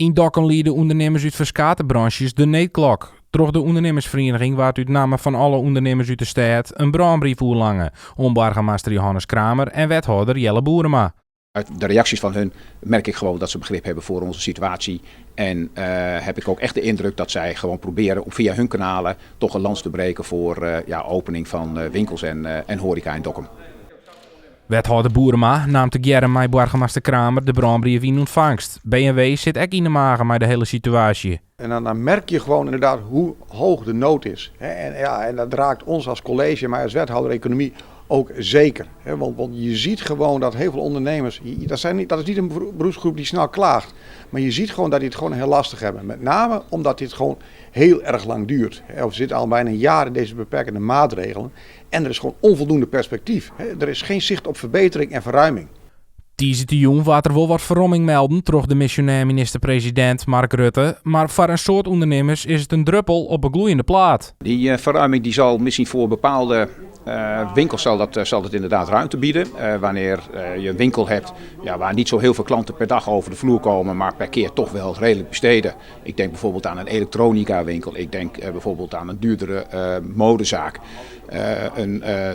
Yn Dokkum liede ûndernimmers út ferskate bransjes de needklok. Troch de ûndernimmersferieniging waard út namme fan alle ûndernimmers út de stêd in brânbrief oerlange oan boargemaster Johannes Kramer en wethâlder Jelle Boerema. Uit de reacties van hun merk ik gewoon dat ze begrip hebben voor onze situatie. En heb ik ook echt de indruk dat zij gewoon proberen om via hun kanalen toch een lans te breken voor, ja, opening van winkels en horeca in Dokkum. Wethâlder Boerema naam tegearre mei boargemaster Kramer de brânbrief yn ûntfangst. B en W sit ek yn de mage mei de hiele situaasje. En dan merk je gewoon inderdaad hoe hoog de nood is. En, ja, en dat raakt ons als college, maar als wethouder economie ook zeker. Want je ziet gewoon dat heel veel ondernemers, dat is niet een beroepsgroep die snel klaagt. Maar je ziet gewoon dat die het gewoon heel lastig hebben. Met name omdat dit gewoon heel erg lang duurt. We zitten al bijna een jaar in deze beperkende maatregelen. En er is gewoon onvoldoende perspectief. Er is geen zicht op verbetering en verruiming. Tiisdeitejûn waard der wol wat ferromming melden troch demisjonêr minister-presidint Mark Rutte, mar foar in soad ûndernimmers is it in druppel op 'e gloeiende plaat. Die verruiming die zal misschien voor bepaalde winkels zal dat inderdaad ruimte bieden. Wanneer je een winkel hebt, ja, waar niet zo heel veel klanten per dag over de vloer komen, maar per keer toch wel redelijk besteden. Ik denk bijvoorbeeld aan een elektronica winkel. Ik denk bijvoorbeeld aan een duurdere modezaak.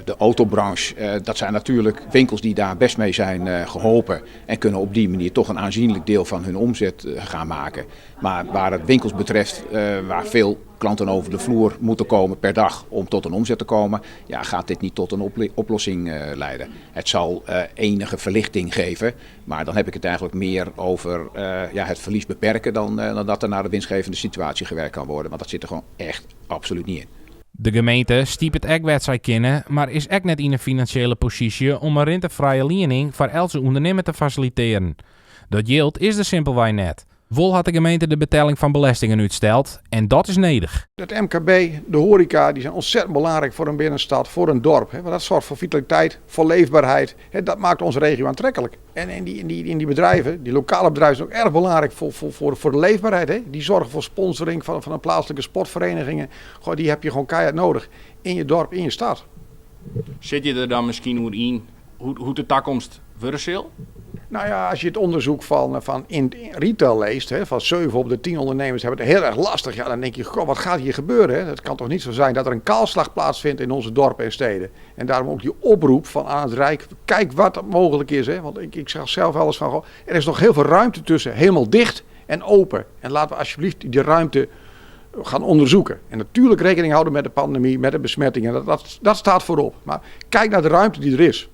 De autobranche, dat zijn natuurlijk winkels die daar best mee zijn geholpen. En kunnen op die manier toch een aanzienlijk deel van hun omzet gaan maken. Maar waar het winkels betreft, waar veel klanten over de vloer moeten komen per dag om tot een omzet te komen, ja, gaat dit niet tot een oplossing leiden. Het zal enige verlichting geven, maar dan heb ik het eigenlijk meer over, ja, het verlies beperken dan dat er naar de winstgevende situatie gewerkt kan worden. Want dat zit er gewoon echt absoluut niet in. De gemeente stipet ek wêr't sy kinne, mar is ek net yn in finansjele posysje om in rintefrije liening foar eltse ûndernimmer te fasilitearjen. Dat jild is der simpelwei net. Wol hat de gemeente de betelling fan belestingen útsteld en dat is nedich. Het MKB, de horeca, die zijn ontzettend belangrijk voor een binnenstad, voor een dorp. Want dat zorgt voor vitaliteit, voor leefbaarheid. Dat maakt onze regio aantrekkelijk. En in die bedrijven, die lokale bedrijven zijn ook erg belangrijk voor de leefbaarheid. Hè. Die zorgen voor sponsoring van de plaatselijke sportverenigingen. Goh, die heb je gewoon keihard nodig in je dorp, in je stad. Sit je der dan miskien oer yn hoe't de takomst wurde sil? Nou ja, als je het onderzoek van in retail leest, hè, van 7 op de 10 ondernemers hebben het heel erg lastig. Ja, dan denk je, goh, wat gaat hier gebeuren? Hè? Het kan toch niet zo zijn dat er een kaalslag plaatsvindt in onze dorpen en steden. En daarom ook die oproep van aan het Rijk, kijk wat er mogelijk is. Hè? Want ik zeg zelf wel eens van, goh, er is nog heel veel ruimte tussen helemaal dicht en open. En laten we alsjeblieft die ruimte gaan onderzoeken. En natuurlijk rekening houden met de pandemie, met de besmettingen. Dat staat voorop. Maar kijk naar de ruimte die er is.